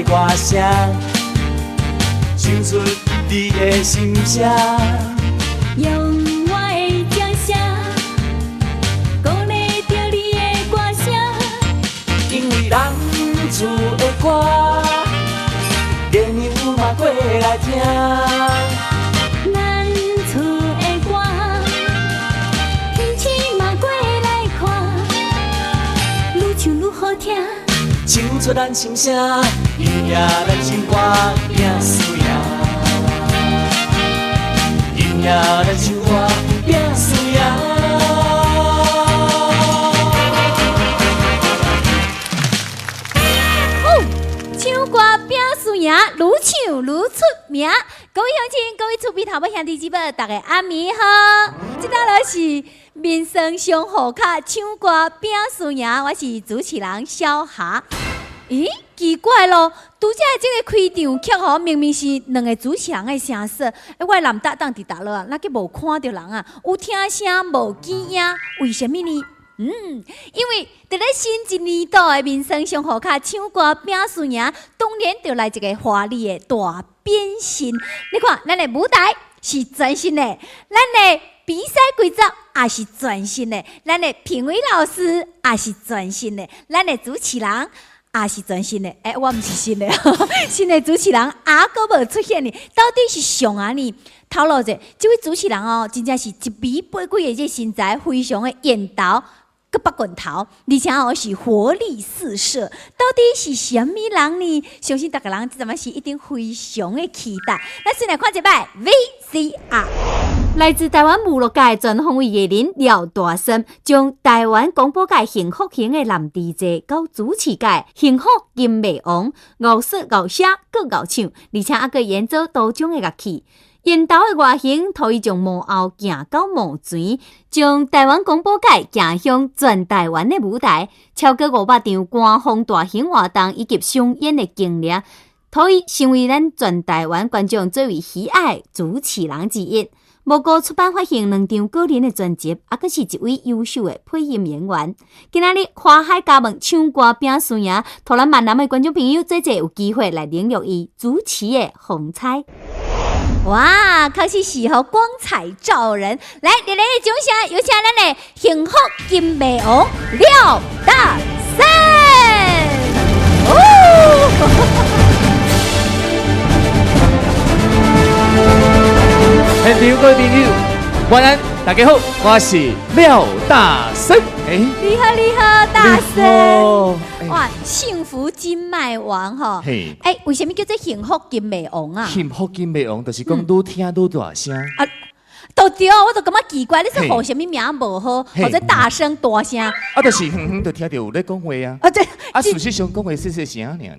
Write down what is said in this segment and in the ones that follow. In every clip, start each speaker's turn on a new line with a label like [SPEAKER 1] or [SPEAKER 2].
[SPEAKER 1] 的歌聲，唱出你的心聲。
[SPEAKER 2] 用我的掌聲，鼓勵著你的歌聲。
[SPEAKER 1] 因為人厝的歌，月娘嘛過來聽。
[SPEAKER 2] 咱厝的歌，天星嘛過來看，愈唱愈好聽。
[SPEAKER 1] 唱出咱心聲，贏咱心肝拼輸贏，贏咱心肝拼輸贏。
[SPEAKER 2] 哦，唱歌拼輸贏，愈唱愈出名。各位鄉親，各位厝邊頭尾兄弟姊妹，大家暗暝好。這道就是民生上好卡唱歌拼輸贏，我是主持人小霞。咦，奇怪咯，拄才這个開場曲吼，明明是兩个主持人的聲色，欸，我的男搭檔佇佗落啊，哪去無看著人啊？有聽聲無見影，為啥物呢？因為佇咧新一年度的民生上好卡唱歌拼輸贏，當然就來一个華麗的大變身。你看，咱的舞台是全新的，咱的比賽規則也是全新的，咱的評委老師也是全新的，咱的主持人也是全新的。欸，我毋是新的，新的主持人猶閣無出現呢，到底是誰啊呢？透露者，這位主持人哦，真正是一米八幾的這身材，非常的緣投。閣北棍頭，而且哦是活力四射，到底是啥物人呢？相信逐家人這陣仔時一定非常的期待。咱先來看一擺 VCR。
[SPEAKER 3] 來自台灣娛樂界全方位藝人廖大森，將台灣廣播界幸福型的男 DJ 到主持界幸福金麥王，𠢕說𠢕寫閣𠢕唱，而且猶閣演奏多種的樂器。緣投的外形，予伊從幕後行到幕前，將台灣廣播界行向全台灣的舞台，超過500場官方大型活動以及商演的經歷，予伊成為咱全台灣觀眾最為喜愛主持人之一。無過出版發行兩張個人的專輯，猶閣是一位優秀的配音演員。今仔日華海加盟唱歌拼輸贏，予咱閩南的觀眾朋友做伙有機會來領略伊主持的風采。
[SPEAKER 2] 哇，確實是吼光彩照人！來，熱烈的掌聲，有請咱的幸福金麥王廖大森。哦，
[SPEAKER 4] 現場各位朋友，晚安，大家好，我是廖大森。欸，
[SPEAKER 2] 你好，你好，大森。
[SPEAKER 4] 欸，
[SPEAKER 2] 哇，幸福金麥王吼！
[SPEAKER 4] 嘿，
[SPEAKER 2] 欸，為啥物叫做幸福金麥王啊？
[SPEAKER 4] 幸福金麥王就是講愈聽愈大聲。
[SPEAKER 2] 啊，都對，我就感覺奇怪，你說號啥物名無好，或者大聲大聲。
[SPEAKER 4] 啊，就是遠遠就聽著有咧講話啊。
[SPEAKER 2] 啊，對。
[SPEAKER 4] 啊，事實上講話細細聲爾爾。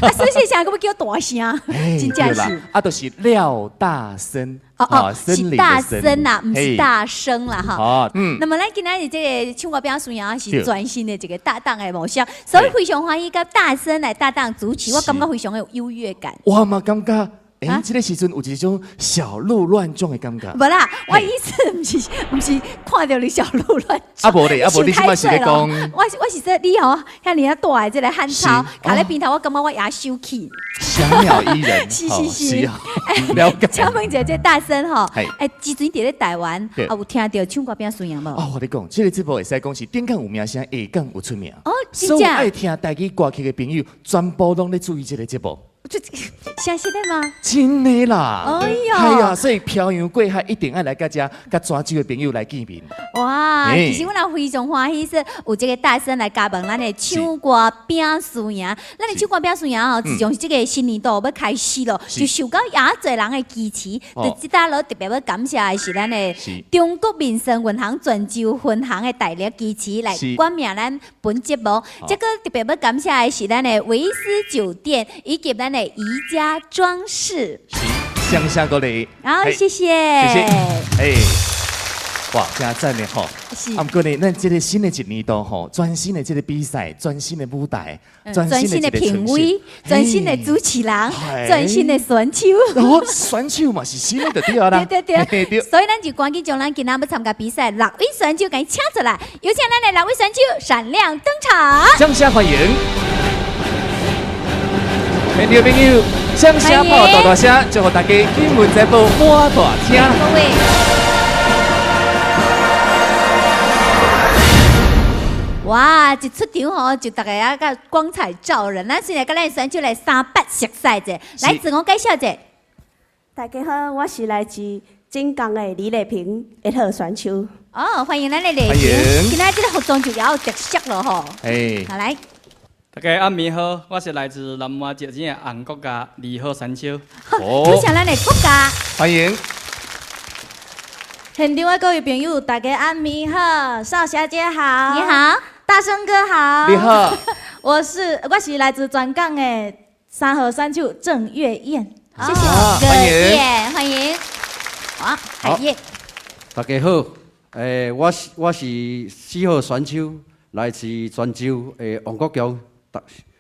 [SPEAKER 2] 啊，細細聲，閣欲叫大聲，真正是。
[SPEAKER 4] 啊，就是廖大森。
[SPEAKER 2] 哦哦，是大森啦，毋是大聲啦，哈。
[SPEAKER 4] 哦，嗯。
[SPEAKER 2] 那麼咱今仔日這个唱歌拼輸贏是全新的一个搭檔的模式，所以非常歡喜佮大森來搭檔主持，我感覺非常的有優越感。
[SPEAKER 4] 我嘛感覺，欸，這个時陣有一種小鹿亂撞的感覺。
[SPEAKER 2] 無啦，我意思毋是看著你小鹿亂撞。
[SPEAKER 4] 啊無咧，啊無你這擺是咧講。
[SPEAKER 2] 我是說你吼，遐爾仔大的這个漢草，徛咧邊頭，我感覺我也生氣。
[SPEAKER 4] 小鳥依人，
[SPEAKER 2] 是是是，
[SPEAKER 4] 了解。
[SPEAKER 2] 請問一下，這大森吼，欸，之前佇咧台灣，啊有聽著唱歌拼輸贏無？
[SPEAKER 4] 哦，我咧講，這个節目會使講是頂講有名聲，下講有出名。
[SPEAKER 2] 哦，
[SPEAKER 4] 所有愛聽台語歌曲的朋友，全部攏咧注意這个節目。
[SPEAKER 2] 這相信的嗎？
[SPEAKER 4] 真的啦！
[SPEAKER 2] 哎呀，
[SPEAKER 4] 係啊，所以漂洋過海一定愛來佮遮，佮泉州的朋友來見面。
[SPEAKER 2] 哇，其實我人非常歡喜，說有這个大森來加盟咱的唱歌拼輸贏。咱的唱歌拼輸贏哦，自從這个新年度欲開始咯，就受到也濟人的支持。就這搭落特別欲感謝的是咱的中國民生銀行泉州分行的大力支持，來冠名咱本節目。這个特別欲感謝的是咱的維斯酒店以及咱的宜家裝飾。
[SPEAKER 4] 是，雙聲鼓勵。
[SPEAKER 2] 好，謝謝。
[SPEAKER 4] 謝謝。欸，哇，真讚的吼！
[SPEAKER 2] 是。
[SPEAKER 4] 啊，毋過呢，咱這个新的一年度吼，全新的這个比賽，全新的舞台，
[SPEAKER 2] 全新的評委，全新的主持人，全新的選手。
[SPEAKER 4] 哦，選手嘛是新的就對啦。
[SPEAKER 2] 對對對。所以咱就趕緊將咱今仔欲參加比賽六位選手共伊請出來，有請咱的六位選手閃亮登場。
[SPEAKER 4] 掌聲歡迎。聽眾朋友，掌聲炮大大聲，祝福大家金門財寶滿大廳。
[SPEAKER 2] 各位。哇！一出場吼，就大家啊個光彩照人。咱先來佮咱選手來三八熟似者，來自我介紹者。
[SPEAKER 5] 大家好，我是來自浙江的李麗萍，一號選手。
[SPEAKER 2] 哦，歡迎咱的麗萍。今仔這個服裝就也有特色咯吼。
[SPEAKER 4] 哎，
[SPEAKER 2] 好來。
[SPEAKER 6] 大家暗暝好，我是來自南灣石井的洪國家二號選手。
[SPEAKER 2] 感謝咱的國家。
[SPEAKER 4] 歡迎。
[SPEAKER 7] 現場的各位朋友，大家暗暝好，邵小姐好，
[SPEAKER 2] 你好，
[SPEAKER 7] 大生哥好，
[SPEAKER 4] 你好，
[SPEAKER 7] 我是來自全港的三號選手鄭月燕，
[SPEAKER 2] 謝謝，
[SPEAKER 4] 歡迎，
[SPEAKER 2] 歡迎，好，海燕，
[SPEAKER 8] 大家好，我是四號選手，來自泉州的王國強，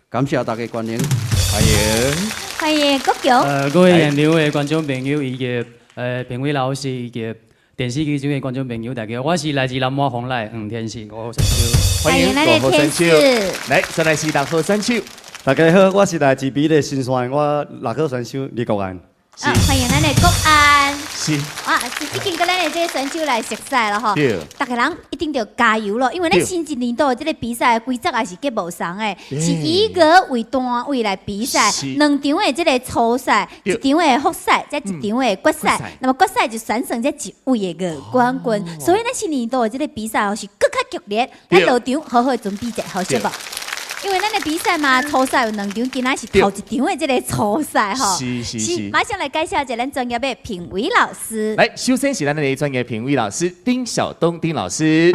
[SPEAKER 8] 感謝大家歡迎，
[SPEAKER 4] 歡迎，
[SPEAKER 2] 歡迎國強，
[SPEAKER 6] 各位現場的觀眾朋友以及評委老師以及電視機前的觀眾朋友，大家好，我是來自南無紅來黃天賜五號選手，
[SPEAKER 2] 歡迎咱的天賜，
[SPEAKER 4] 來，再來是六號選手。
[SPEAKER 9] 大家好，我是來自美麗新山的我六號選手李國安。
[SPEAKER 2] 啊，歡迎咱的國安。
[SPEAKER 4] 是。
[SPEAKER 2] 哇，是已經佮咱的這個選手來熟似了吼。
[SPEAKER 4] 對。
[SPEAKER 2] 逐家人一定著加油咯，因為咱新一年度的這個比賽規則也是極無仝的，是以個為單位來比賽，兩場的這個初賽，一場的複賽，再一場的決賽。那麼決賽就選剩這一位的個冠軍。所以咱新年度的這個比賽哦是閣較激烈，咱落場好好準備者，好是無？因為咱的比賽嘛，初賽有兩場，今仔是頭一場的這個初賽吼。
[SPEAKER 4] 是是是。
[SPEAKER 2] 馬上來介紹一下咱專業的評委老師。
[SPEAKER 4] 來，首先是咱的專業評委老師丁曉東丁老師。
[SPEAKER 2] 是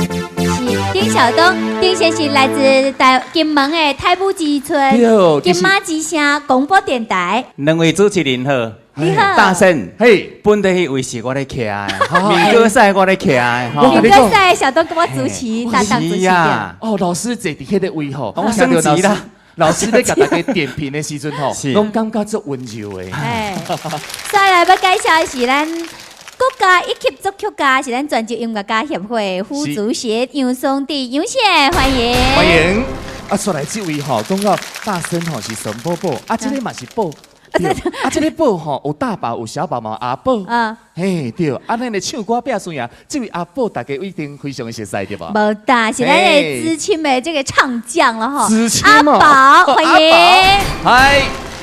[SPEAKER 2] 丁曉東，丁先生來自台金門的太武之村，金馬之聲廣播電台。
[SPEAKER 10] 兩位主持人好。
[SPEAKER 2] 你好，
[SPEAKER 10] 大聖，
[SPEAKER 4] 嘿，
[SPEAKER 10] 本地彼位是我咧徛的，民歌賽我咧徛的，
[SPEAKER 2] 民歌賽小東佮我主持，搭檔主持。
[SPEAKER 4] 哦，老師坐佇彼个位吼，
[SPEAKER 10] 我升級啦。
[SPEAKER 4] 老師咧共大家點評的時陣吼，攏感覺足溫柔的。
[SPEAKER 2] 哎，再來欲介紹的是咱國家一級作曲家，是咱全球音樂家協會副主席楊松弟楊先，歡迎。
[SPEAKER 4] 歡迎。啊，出來這位吼，講到大聲吼是孫寶寶，啊，這个嘛是寶。啊，這个寶吼有大寶有小寶嘛，阿寶。嘿，對，啊，咱的唱歌拼輸贏，這位阿寶大家一定非常的熟悉對無？
[SPEAKER 2] 無啦，是咱的資深的這個唱將了吼。
[SPEAKER 4] 資深
[SPEAKER 2] 阿寶，歡迎。
[SPEAKER 4] 嗨。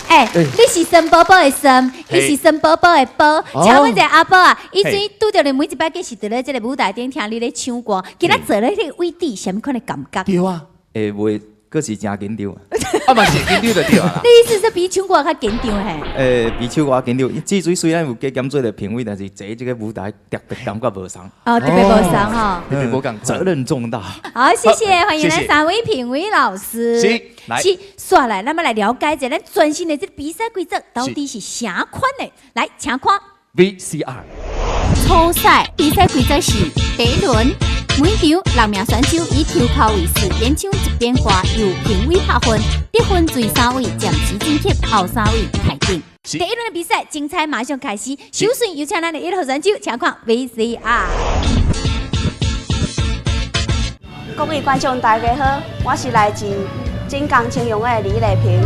[SPEAKER 2] 欸，你是孫寶寶的孫，伊是孫寶寶的寶。請問一下阿寶啊，伊最拄著你每一擺計是佇咧這個舞台頂聽你咧唱歌，今仔坐咧彼個位置，啥物款的感覺？
[SPEAKER 4] 對啊。
[SPEAKER 11] 會袂？閣是誠緊張，
[SPEAKER 4] 啊嘛是緊張就對啊。
[SPEAKER 2] 你意思是比唱歌較緊張嘿？
[SPEAKER 11] 比唱歌緊張。至於雖然有加減做個評委，但是坐這個舞台特別感覺無仝。
[SPEAKER 2] 哦，特別無仝吼。
[SPEAKER 4] 特別無仝，
[SPEAKER 11] 責任重大。
[SPEAKER 2] 好，謝謝，歡迎咱三位評委老師。
[SPEAKER 4] 是，來，
[SPEAKER 2] 是，煞來，咱們來了解一下咱全新的這個比賽規則到底是啥款的？來，請看
[SPEAKER 4] VCR。
[SPEAKER 3] 初賽比賽規則是第一輪。每場六名選手以抽鬮為序演唱一遍歌，由評委拍分，得分前三位暫時晉級，後三位汰頂。
[SPEAKER 2] 第一輪的比賽精彩馬上開始，首先有請咱的一號選手，請看 VCR。
[SPEAKER 5] 各位觀眾大家好，我是來自浙江青陽的李麗萍，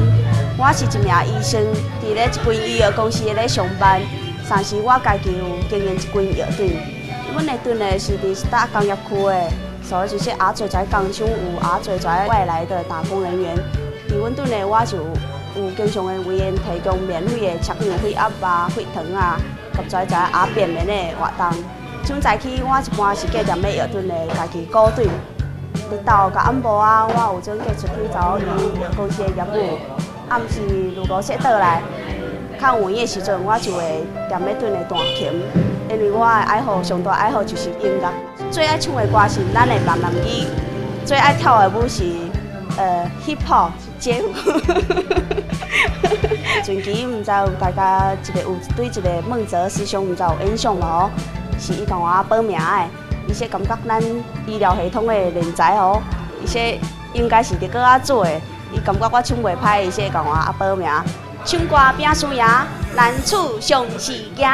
[SPEAKER 5] 我是一名醫生，佇咧一間醫藥公司咧上班，同時我家己有經營一間藥店。阮的店呢是佇大工業區的，所以就是也濟在工廠有，也濟在外來的打工人員。佇阮店呢，我就有經常的為𪜶提供免費的測量血壓啊、血糖啊，及在在壓便便的活動。從早起，我一般是計踮咧藥店的家己顧店，日頭佮暗晡啊，我有準計出去走伊公司的業務。暗時如果說倒來較有閒的時陣，我就會踮咧店內彈琴。因為我的愛好，上大愛好就是音樂。最愛唱的歌是咱的閩南語，最愛跳的舞是hip hop 街舞。近期毋知有大家一個有對一個孟哲師兄毋知有印象無？是伊共我報名的，伊說感覺咱醫療系統的人才吼，伊說應該是佇閣較做的，伊感覺我唱袂歹，伊說共我啊報名。唱歌拼輸贏，難處上是贏。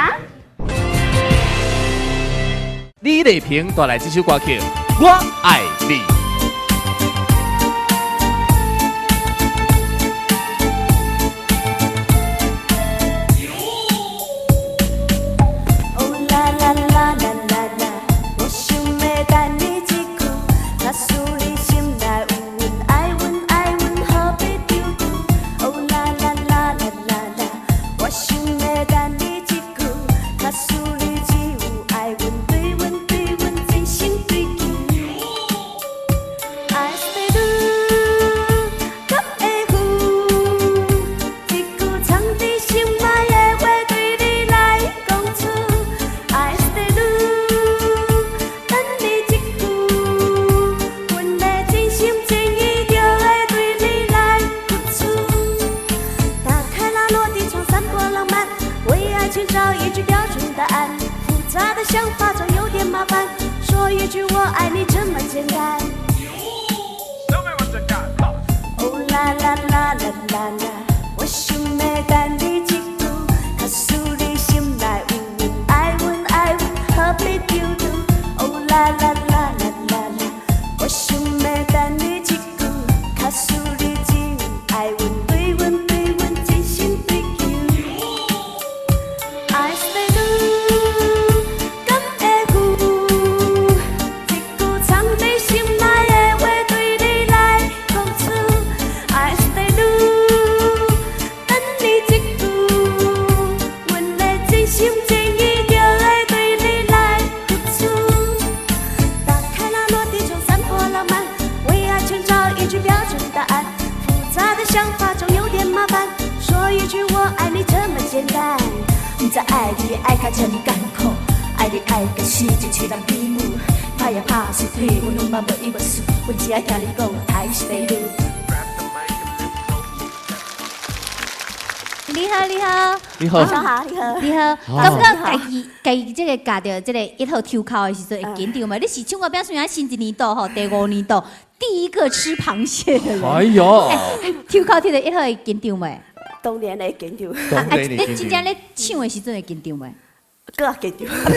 [SPEAKER 4] 李麗萍帶來這首歌曲《我愛你》。
[SPEAKER 12] 啦啦啦啦啦啦，我想欲等你一句，假使你心內有阮，愛阮愛阮，何必躊躇？哦啦啦啦啦啦啦，我想欲等你一句，假使你真愛阮，對阮對阮真心追求。愛是你，敢會有一句藏佇心內的話對你來講出？愛是你，等你一句，阮的真心真意就會對你來付出。打開那落地窗，散播浪漫，為愛情找一句標準答案。複雜的想法總有點麻煩，說一句我愛你這麼簡單。毋知愛你愛甲這呢艱苦，愛你愛甲死就一人比母，拍也拍死腿，阮攏嘛無意無思，阮只愛聽你講愛是你。
[SPEAKER 2] 你好，你好，
[SPEAKER 4] 你好，
[SPEAKER 5] 好，你好，
[SPEAKER 2] 你好。感覺家己家己這個教著這個一號抽鬮的時陣會緊張無？你是唱歌表演新一年度吼，第五年度第一個吃螃蟹的人。
[SPEAKER 4] 哎喲，
[SPEAKER 2] 抽鬮抽著一號會緊張無？
[SPEAKER 5] 當然會緊張。
[SPEAKER 2] 啊，你真正咧唱的時陣會緊張無？
[SPEAKER 5] 閣會緊張。
[SPEAKER 2] 這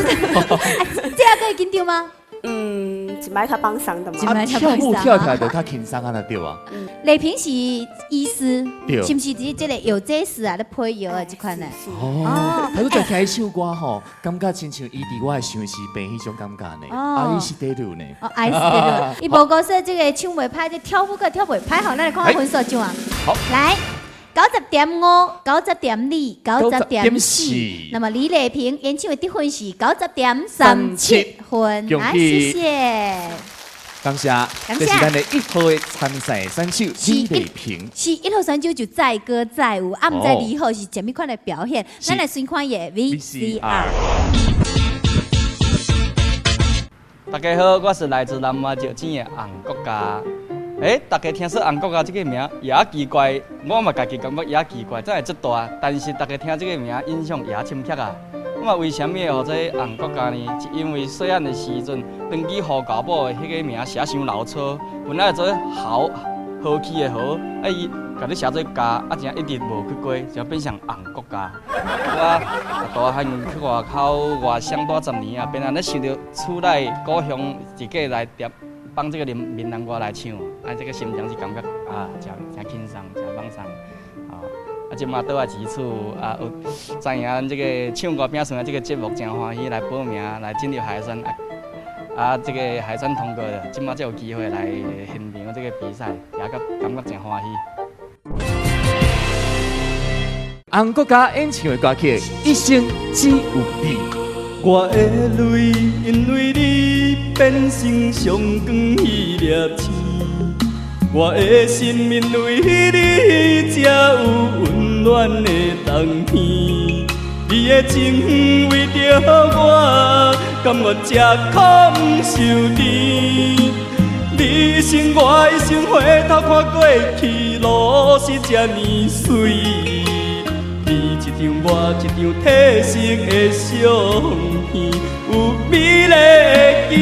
[SPEAKER 2] 下閣會緊張嗎？
[SPEAKER 5] 嗯，一擺較放鬆的嘛。
[SPEAKER 4] 啊，跳舞跳起來就較輕鬆啊，對啊。
[SPEAKER 2] 麗萍是醫師，是毋是佇這個藥劑師啊，咧配藥的這款呢？
[SPEAKER 4] 哦，他拄才聽伊唱歌吼，感覺親像伊佇我的相思病彼種感覺呢。啊，伊是第六呢。
[SPEAKER 2] 哦，愛是第六。伊無講說這個唱袂歹，這跳舞閣跳袂歹吼，咱來看看分數上啊。
[SPEAKER 4] 好，
[SPEAKER 2] 來。90.5、90.2、90.4。那麼李麗萍演唱的得分是90.37分，來，謝謝。
[SPEAKER 4] 感謝，這是咱的一號的參賽選手李麗萍。
[SPEAKER 2] 是一號選手就載歌載舞，啊，毋知二號是啥物款的表現？咱來先看伊的 VCR。
[SPEAKER 13] 大家好，我是來自南華石井的洪國嘉。欸，大家聽說洪國嘉這個名也奇怪，我嘛家己感覺也奇怪，怎會這大？但是大家聽這個名印象也深刻啊。咁啊，為啥物會號做洪國嘉呢？是因為細漢的時陣，登記戶口簿的彼個名寫傷老粗，本來做豪豪氣的豪，啊伊共你寫做嘉，啊真一直無去過，就變成洪國嘉。我大漢去外口外省蹛10年啊，變按呢想著厝內故鄉自己來疊。幫這個閩南歌來唱，啊，這個心情是感覺啊，誠誠輕鬆，誠放鬆，啊，啊，這馬倒來佇厝啊，有知影咱這個唱歌拼算的這個節目，誠歡喜來報名來進入海選，啊，這個海選通過了，這馬才有機會來現場這個比賽，也感覺誠歡喜。
[SPEAKER 4] 洪國嘉演唱的歌曲《一生只有你》。
[SPEAKER 14] 我的淚因為你變成上光彼粒星，我的心因為你才有溫暖的冬天。你的情為著我，甘願吃苦毋受甜。你一生我一生回頭看過去，路是這呢媠。你一張我一張褪色的相片，有美麗的記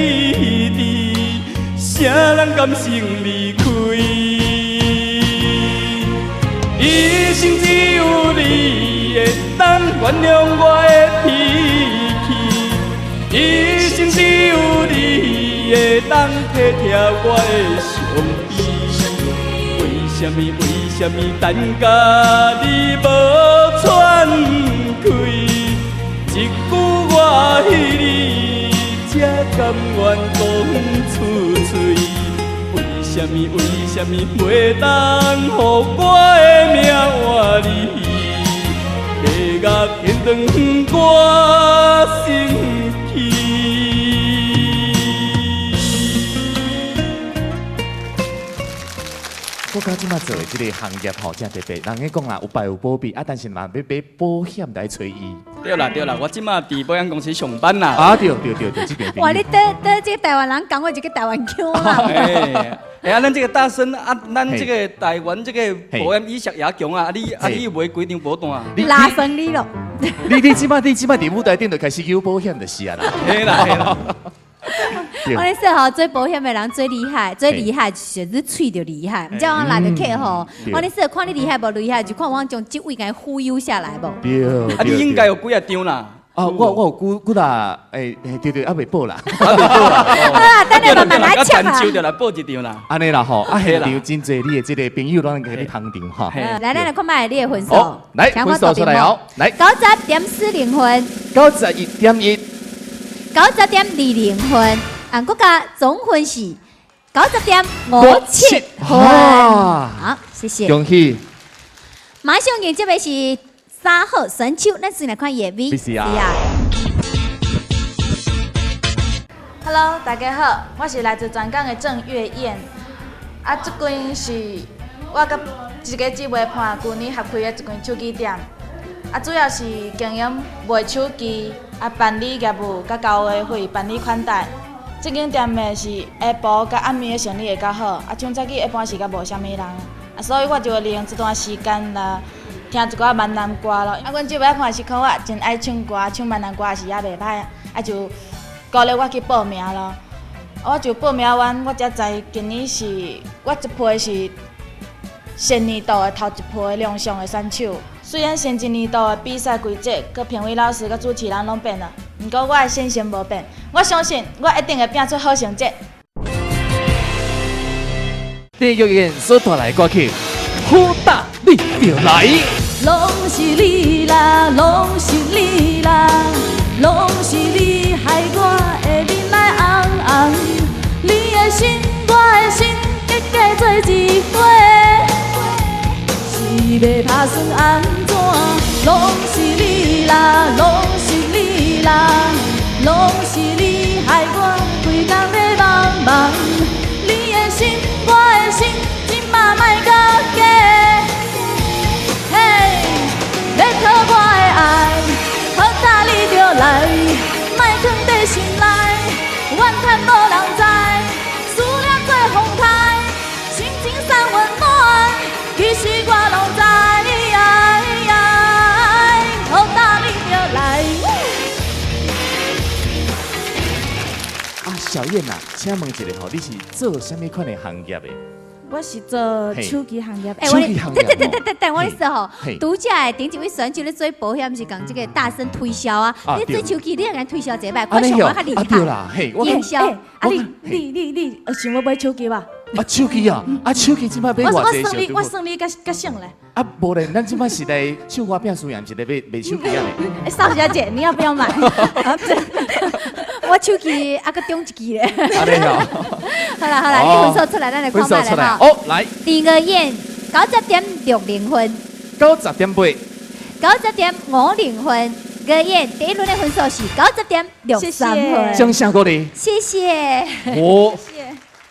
[SPEAKER 14] 憶，啥人甘心離開？一生只有你會當原諒我的脾氣，一生只有你會當體貼我的傷悲。為啥物？為啥物等甲你無喘氣？一句我愛你，才甘願講出嘴。為啥物？為啥物袂當予我的命換你？地獄天堂我心去。
[SPEAKER 4] 國家這馬做的這個行業吼，真特別。人家講啦，有敗有保庇啊，但是嘛，欲買保險來揣伊。
[SPEAKER 13] 對啦對啦，我這馬佇保險公司上班啦。
[SPEAKER 4] 啊對對對對，這邊。
[SPEAKER 2] 哇，你佗佗這個台灣人講話就個台灣腔啊。
[SPEAKER 13] 欸啊，咱這個大聲啊，咱這個台灣這個保險意識也強啊，啊你賣幾張保單啊？
[SPEAKER 2] 拉生你咯。
[SPEAKER 4] 你這馬你這馬佇舞台頂就開始有保險就是啊啦。
[SPEAKER 13] 嘿啦嘿啦。
[SPEAKER 2] 我咧說吼，做保險的人最厲害，最厲害就是喙就厲害。毋知我來就客吼，我咧說看你厲害無厲害，就看我將這位共忽悠下來無。
[SPEAKER 4] 對，
[SPEAKER 13] 啊，你應該有幾啊張啦。
[SPEAKER 4] 哦，我有幾啦，欸，對對，還未報啦，
[SPEAKER 13] 還未報啦。
[SPEAKER 2] 好啦，等下慢慢來切啊。
[SPEAKER 13] 就來報一張啦。
[SPEAKER 4] 按呢啦吼，啊現場真濟你的這個朋友攏來給你捧場哈。
[SPEAKER 2] 來，咱來看覓你的分數。
[SPEAKER 4] 來，分數出來哦，來。
[SPEAKER 2] 90.40分。
[SPEAKER 4] 91.1。
[SPEAKER 2] 90.20分，按國家總分是90.57分。好，謝謝。
[SPEAKER 4] 恭喜。
[SPEAKER 2] 馬上迎接的是3號選手，咱先來看伊的 VCR。
[SPEAKER 7] Hello，大家好，我是來自全港的鄭月燕。啊，這間是我佮一個姊妹伴舊年合開的一間手機店。啊，主要是經營賣手機、啊辦理業務、佮交話費、辦理款待。這間店的是下晡佮暗暝的生意會較好。啊，像早起一般時間無啥物人，啊，所以我就會利用這段時間來聽一寡閩南歌咯。啊，阮姊妹看是看我真愛唱歌，唱閩南歌也是也袂歹，啊就鼓勵我去報名咯。我就報名完，我才知今年是我這批是新年度的頭一批亮相的選手。雖然前一年度的比賽規則、佮評委老師、佮主持人攏變了，毋過我的信心無變，我相信我一定會拼出好成績。
[SPEAKER 4] 第一個所帶來歌曲，好大你就來。
[SPEAKER 12] 攏是你啦，攏是你啦，攏是你害我的面來紅紅。你的心，我的心，结结做一伙，是欲拍算按怎？攏是你啦，攏是你啦，攏是你害我规工咧茫茫。你的心，我的心，这马莫阁假。嘿，欲讨我的爱，好大你就来，莫藏在心内，怨叹无人知，思念做风台，心情送温暖，其实我拢知。好大你就来。
[SPEAKER 4] 啊，小燕啊，請問一下吼，你是做啥物款的行業的？
[SPEAKER 7] 我是做手機行業。
[SPEAKER 2] 欸，我等等，我咧說吼，拄才的頂一位選手咧做保險是共這個大聲推銷啊，你做手機你也共推銷一擺，看上我較厲害。
[SPEAKER 4] 對啦，嘿，
[SPEAKER 2] 營銷。
[SPEAKER 7] 啊你想欲買手機無？
[SPEAKER 4] 啊手機啊，啊手機這擺買偌濟？
[SPEAKER 7] 我算你較省咧。
[SPEAKER 4] 啊，無咧，咱這擺是來唱歌拼輸贏，毋是來買手機啊咧。
[SPEAKER 7] 邵小姐，你要不要買？
[SPEAKER 2] 我手機啊，閣中一支咧。
[SPEAKER 4] 按呢哦。
[SPEAKER 2] 好啦好啦，你分數出來，咱來看覓咧吼。
[SPEAKER 4] 哦，來。
[SPEAKER 2] 第二演90.60分。
[SPEAKER 4] 90.8。
[SPEAKER 2] 90.50分。二演第一輪的分數是90.63分。
[SPEAKER 4] 掌聲鼓勵。
[SPEAKER 2] 謝謝。
[SPEAKER 4] 我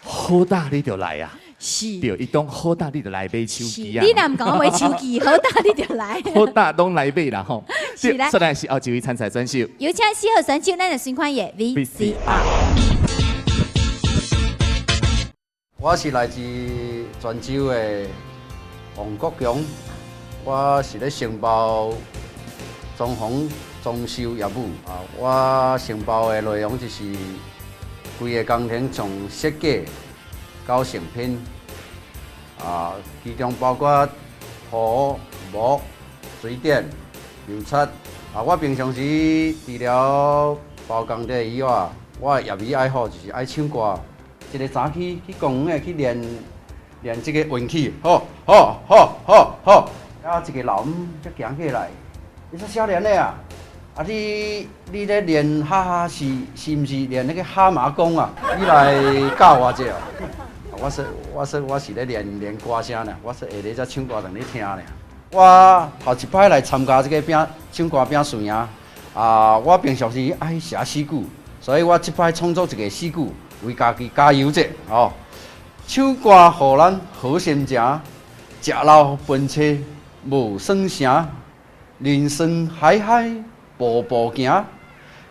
[SPEAKER 4] 好大你就來啊！
[SPEAKER 2] 是。
[SPEAKER 4] 對，伊講好大你就來買手機啊！
[SPEAKER 2] 你若毋共我買手機，好大你就來。
[SPEAKER 4] 好大攏來買啦吼！
[SPEAKER 2] 是啦。
[SPEAKER 4] 再來是後一位參賽選手。
[SPEAKER 2] 有請4號選手，咱來先看伊的 VCR。
[SPEAKER 8] 我是來自泉州的王國強，我是咧承包裝潢裝修業務啊。我承包的內容就是規个工程從設計到成品啊，其中包括土木、水電、油漆啊。我平常時除了包工地以外，我的業餘愛好就是愛唱歌。一個早起去公園去練練這個運氣，好，好，好，好，好。啊，一個老姆才行過來，你說少年的啊，啊你咧練哈哈是毋是練那個哈馬功啊？你來教我者。我說我是咧練歌聲呢，我說下日才唱歌讓你聽呢。我頭一擺來參加這個拼唱歌拼輸贏啊，我平常時愛寫詩句，所以我這擺創作一個詩句。為家己加油者吼！唱歌予咱好心情，食老飯車無算啥，人生海海步步行，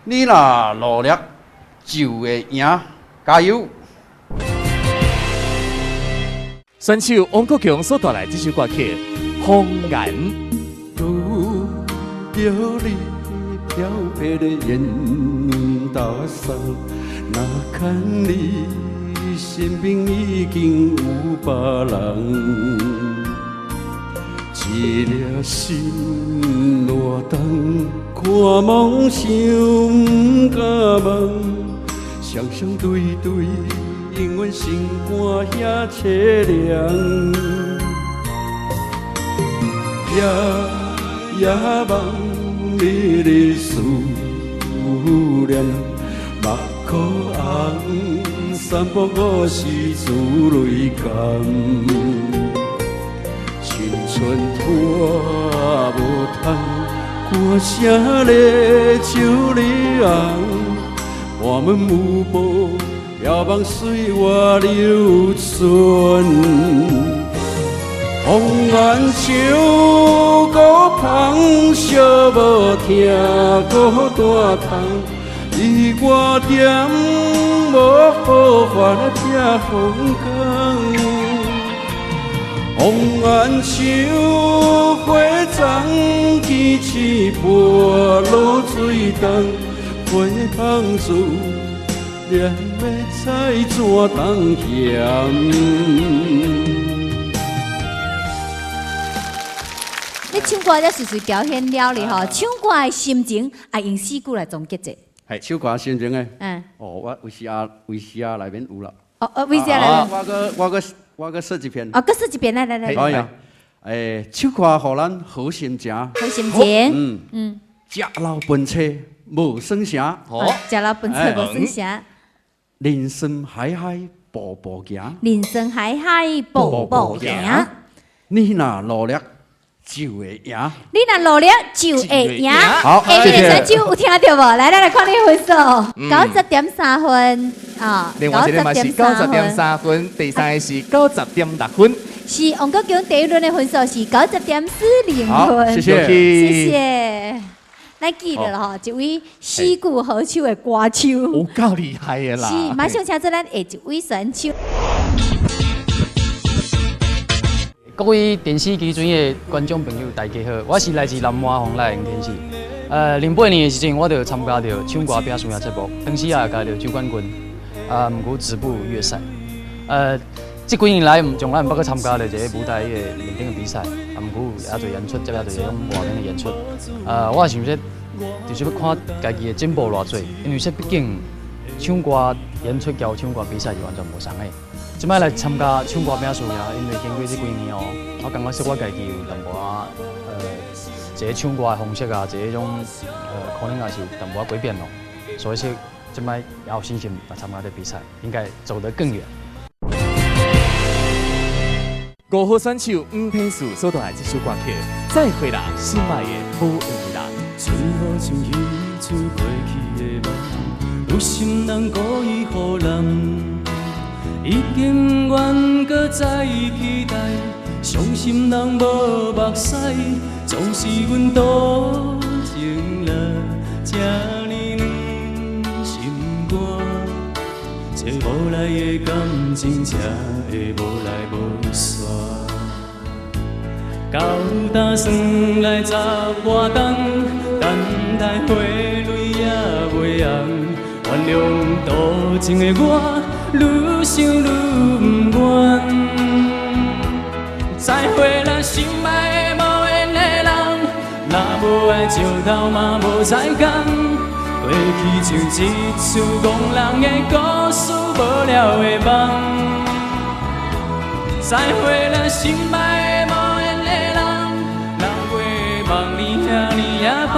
[SPEAKER 8] 你若努力就會贏，加油！
[SPEAKER 4] 選手王國強所帶來這首歌曲《謊言》。
[SPEAKER 14] 拄著你飄泊的煙囱送。若牵你身边已经有别人，一粒心偌重，看梦想不敢梦，双双对对，永远心肝遐凄凉。夜夜梦，日日思念，目眶红，三不五时珠泪干。青春拖无通，歌声咧笑你红，我们有无遥望岁月留存？红颜唱孤芳，寂无听孤单空，伊我踮无好法来避风光。红颜像花丛，坚持泼落水东，花香思念要再怎当嫌。
[SPEAKER 2] 你唱歌才随随表现了哩吼，唱歌的心情啊，用四句来总结者。
[SPEAKER 8] 系唱歌心情的。嗯。哦，我 VCR 内面有啦。
[SPEAKER 2] 哦哦，VCR 内面。
[SPEAKER 8] 我阁说一遍。
[SPEAKER 2] 哦，阁说一遍，来来来。
[SPEAKER 8] 哎呀，欸，唱歌予咱好心情。
[SPEAKER 2] 好心情。嗯嗯。
[SPEAKER 8] 食老本车无算啥。
[SPEAKER 2] 哦。食老本车无算啥。
[SPEAKER 8] 人生海海步步行。
[SPEAKER 2] 人生海海步步行。
[SPEAKER 8] 你若努力就会赢。
[SPEAKER 2] 你若努力就会赢。
[SPEAKER 8] 好，谢谢。
[SPEAKER 2] 选手有听到无？来来来，看你分数，90.3分啊。
[SPEAKER 4] 另外一个嘛是90.3分，第三个是90.6分。
[SPEAKER 2] 是王国强第一轮的分数是90.40分。
[SPEAKER 8] 谢谢，
[SPEAKER 2] 谢谢。咱记得了吼，一位四句好手的歌手，
[SPEAKER 4] 有够厉害的啦。
[SPEAKER 2] 是，马上请出咱下一位选手。
[SPEAKER 6] 各位电视机前的观众朋友，大家好，我是来自南华凤来的黄天赐。08年的时阵，我就参加著唱歌拼输赢节目，当时也得到周冠军，啊，毋过止步决赛。这几年来，从来毋捌去参加著一个舞台的面顶的比赛，啊，毋过有遐济演出，接遐济种外面的演出。我也想说，就是欲看家己的进步偌济，因为说毕竟唱歌演出交唱歌比赛是完全无仝的。这摆来参加唱歌拼输赢，因为经过这几年哦，我感觉说我家己有淡薄仔，一个唱歌的方式啊，一个种可能也是有淡薄仔改变咯。所以说，这摆也有信心来参加这比赛，应该走得更远。
[SPEAKER 4] 5号选手黄天赐所带来这首歌曲《再会啦，心爱的无缘的人》。
[SPEAKER 14] 春好像彼出过去的梦，有心人故意予人。已经愿阁再期待，伤心人无目屎，总是阮多情了，这呢软心肝，这无奈的感情才会无来无煞。到今算来10外冬，等待花蕊也袂红，原谅多情的我。愈想愈不愿，再会啦，心爱的无缘的人，若无爱石头嘛无彩工。过去像一出戆人的故事，无了的梦。再会啦，心爱的无缘的人，人袂梦你遐尔仔芳，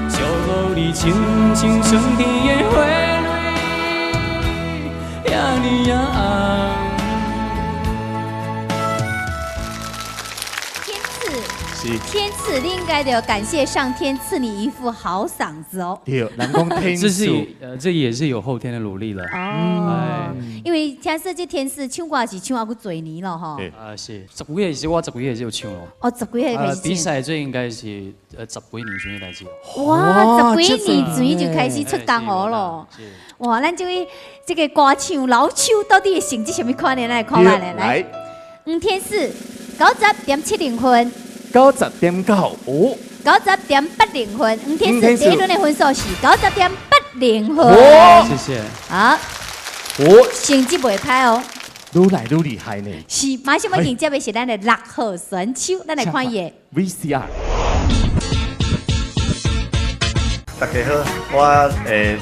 [SPEAKER 14] 祝福你亲像春天的花。
[SPEAKER 2] 天赐，天赐，你应该得感谢上天赐你一副好嗓子哦。
[SPEAKER 4] 对，人讲天赐，
[SPEAKER 6] 这也是有后天的努力了。
[SPEAKER 2] 哦，因为听说这天赐唱歌是唱啊，阁济年了吼。
[SPEAKER 6] 啊是，10几岁时我10几岁就唱咯。
[SPEAKER 2] 哦，10几岁开始唱。
[SPEAKER 6] 比赛这应该是10几年前的代志。
[SPEAKER 2] 哇，10几年前就开始出江湖了。哇，咱这位这个歌唱老手到底成绩啥物款呢？来看觅咧，来，黄天赐90.70分
[SPEAKER 4] ，90.9哦，90.80
[SPEAKER 2] 分，黄天赐第一轮的分数是90.80。零分。
[SPEAKER 13] 谢谢。
[SPEAKER 2] 好，
[SPEAKER 4] 哦，
[SPEAKER 2] 成績袂歹哦。
[SPEAKER 4] 愈來愈厲害呢。
[SPEAKER 2] 是，馬上欲迎接的是咱的六號選手，咱來看伊的
[SPEAKER 4] VCR。
[SPEAKER 9] 大家好，我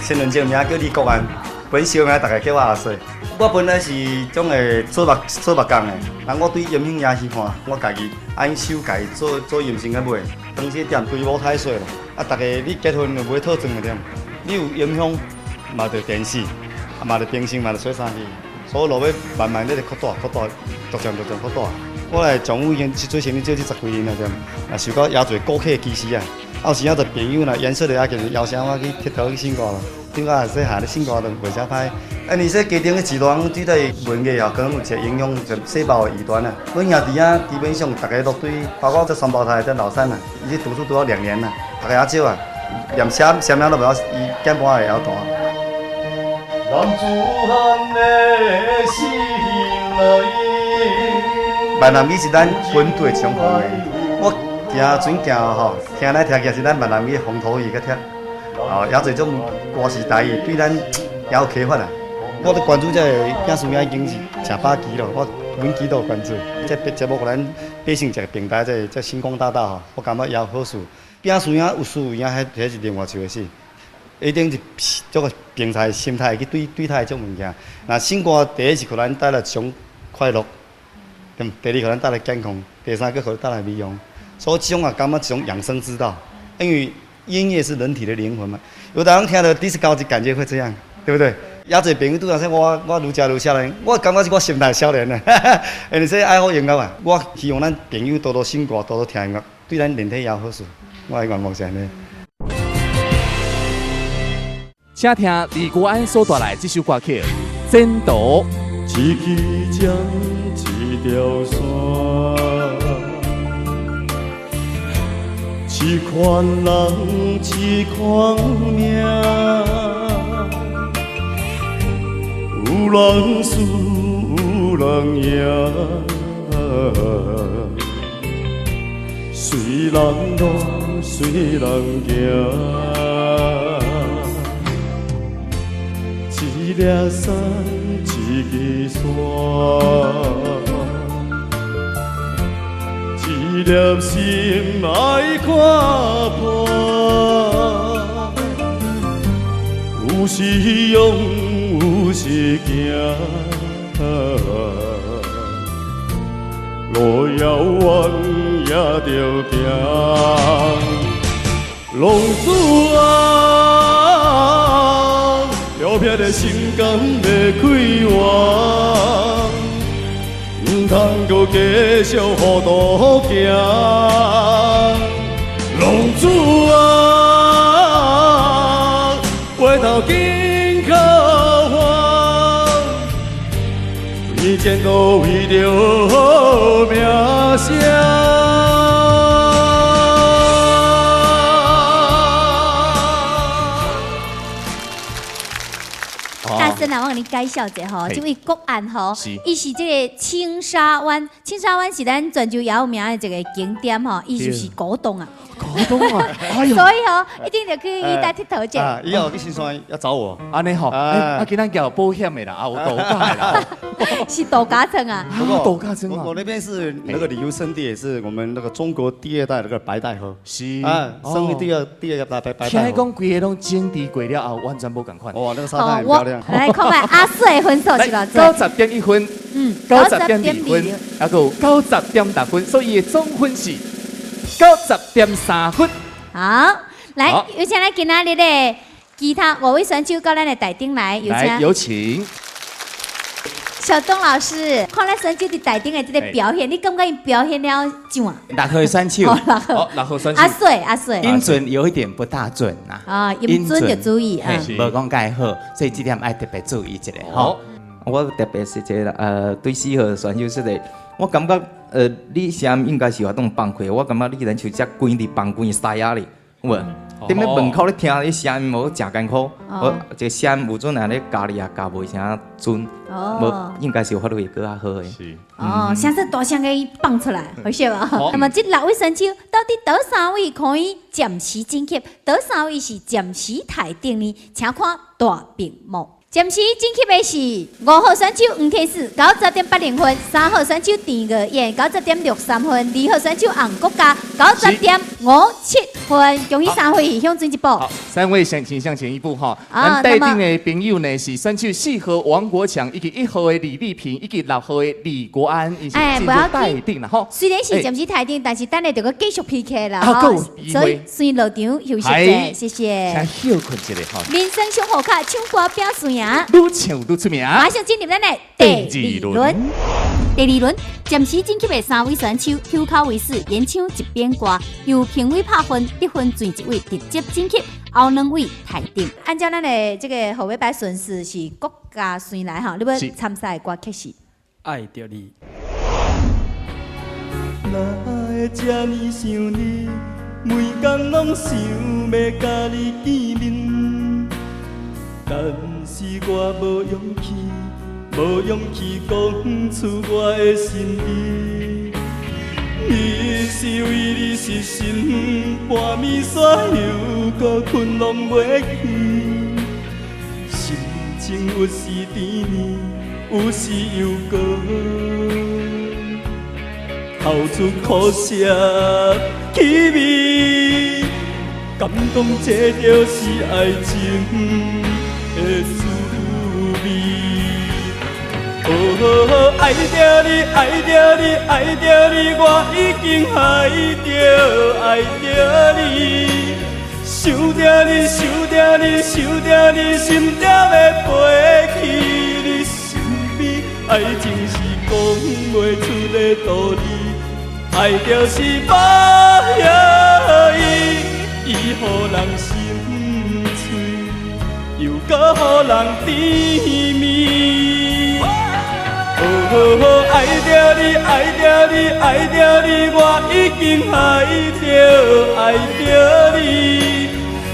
[SPEAKER 9] 身份證名叫李國安，本小名大家叫我阿細。我本來是總會做木做木工的，人我對音響也喜歡，我家己按手家己做做音聲去買。當時店規模太細啦，啊，逐家你結婚就買套裝的店，你有音響，嘛著電視，啊嘛著冰箱，嘛著洗衫機，所以落尾慢慢咧就擴大擴大，逐漸逐漸擴大。我來將已經做生意做這十幾年了，對，啊受到也濟顧客支持啊。有時仔就朋友若顏色的也叫邀請我去𨑨迌去唱歌咯。對我細漢咧唱歌就袂啥歹。啊，而且家庭的一段對待文藝啊，可能有一個影響，就細胞的異端啊。阮兄弟啊，基本上逐家都對，包括這雙胞胎這老三啊，伊去讀書讀了2年啦，讀也少啊，連寫寫名都袂曉，伊鍵盤會曉彈。
[SPEAKER 14] 男子漢的心內。
[SPEAKER 9] 閩南語是咱本地上方的，我行船行吼，聽來聽去是咱閩南語風土語較貼，哦，也濟種歌詞台語對咱也有啟發啊。我咧關注這個影視已經是成百期咯，我每期都有關注。這節目予咱百姓一個平台，這個星光大道吼，我感覺也有好處。影視影有輸有贏，彼是另外一回事。一定是這個平台心態去對對待這種物件。若唱歌第一是予咱帶來一種快樂，對，第二予咱帶來健康，第三閣予咱帶來美容。所以這種啊，感覺一種養生之道，因為音樂是人體的靈魂嘛。有的人聽到迪斯高就感覺會這樣，對不對？也濟朋友拄仔說我我愈食愈少年，我感覺是我心態少年啊。因為這愛好音樂啊，我希望咱朋友多多唱歌，多多聽音樂，對咱人體也有好處。我的願望是按呢。
[SPEAKER 4] 請聽李國安所帶來這首歌曲《前途》。
[SPEAKER 14] 一支針，一條線，一款人，一款命。有人輸，有人贏，隨人路，隨人行。一粒山，一支线，一粒心爱看破。有时勇，有时惊，路遥远也著行。浪子啊，飘撇的心敢欲开完，毋通阁继续糊涂行。浪子啊，回头紧靠岸，为前途为著好名声。
[SPEAKER 2] 大森啊，我共你介紹一下吼，這位國安吼，伊是這個青沙灣，青沙灣是咱泉州也有名的一個景點吼，伊就是古董啊。
[SPEAKER 4] 古董啊！
[SPEAKER 2] 所以吼，一定著去伊搭𨑨迌者。
[SPEAKER 9] 啊，以後去新山要找我。
[SPEAKER 4] 按呢吼，啊，今仔叫保險的啦，啊，有度假的啦。
[SPEAKER 2] 是度假村啊。
[SPEAKER 4] 度假村
[SPEAKER 9] 啊。我那邊是那個旅遊勝地，也是我們那個中國第二代那個白帶河。
[SPEAKER 4] 是
[SPEAKER 9] 啊，生意第二個大白白帶河。
[SPEAKER 4] 聽講規个攏整治過了後，完全無仝款。
[SPEAKER 9] 哇，那個沙灘很漂亮。
[SPEAKER 2] 來看覓阿水分數是偌濟？90.1
[SPEAKER 4] 分，90.2分，還有90.6分，所以總分是90.3分。
[SPEAKER 2] 好，來有請咱今仔日的其他五位選手到咱的台頂來，有請。
[SPEAKER 4] 有請
[SPEAKER 2] 小東老師，看咱選手佇台頂的這個表現，你感覺伊表現了怎啊？
[SPEAKER 10] 六號選手，
[SPEAKER 2] 好，
[SPEAKER 4] 六號選手。
[SPEAKER 2] 阿水，阿水。
[SPEAKER 10] 音準有一點不大準呐。
[SPEAKER 2] 啊，音準就注意啊。
[SPEAKER 10] 無講蓋好，所以這點愛特別注意一下。
[SPEAKER 11] 好，我特別是這個對4號選手說的，我感覺你聲應該是有當放開，我感覺你親像只關佇房間的獅仔裡，有無？踮咧门口咧听，伊声音无诚艰苦，我这个声音有阵若咧教你也教袂啥准，无应该是有发挥阁较好的。
[SPEAKER 4] 是。
[SPEAKER 2] 哦，声势大声给放出来，好是吧？那么这六位选手到底佗三位可以暂时晋级，佗三位是暂时汰定呢？请看大屏幕。暂时晋级的是5号选手黄天赐90.80分，3号选手陈月燕90.63分，2号选手洪国嘉90.57分。恭喜三位向前一步。
[SPEAKER 4] 好，三位向前向前一步哈。咱待定的朋友呢是选手4号王国强，以及1号的李丽萍，以及6号的李国安，伊是进入待定啦吼。
[SPEAKER 2] 虽然是暂时待定，但是等下就阁继续 PK 啦。所以先落场休息者，谢谢。
[SPEAKER 4] 先休困一下吼。
[SPEAKER 2] 民生生活卡唱歌表演。
[SPEAKER 4] 愈唱愈出名。
[SPEAKER 2] 马上进入咱的第二轮。
[SPEAKER 3] 第二轮暂时晋级的三位选手，口口为四，演唱一边歌，由评委拍分，得分前一位直接晋级，后两位汰定。
[SPEAKER 2] 按照咱的这个号码牌顺序是国家先来哈，你欲参赛的歌曲是？
[SPEAKER 13] 爱著你。
[SPEAKER 14] 哪会这呢想你，每工拢想欲佮你见面，但是我无勇气，无勇气讲出我的心意。你是为你失神，半暝煞又阁困拢袂去。心情有时甜腻，有时又阁透出苦涩气味。敢讲这就是爱情的滋味。哦，爱著你，爱著你，爱著你，我已经爱著，爱著你。想著你，想著你，想著你，心才欲飞去你身边。爱情是讲袂出的道理，爱就是无药医，伊予人心碎，又阁予人甜蜜。哦，爱著你，爱著你，爱著你，我已经爱著，爱著你。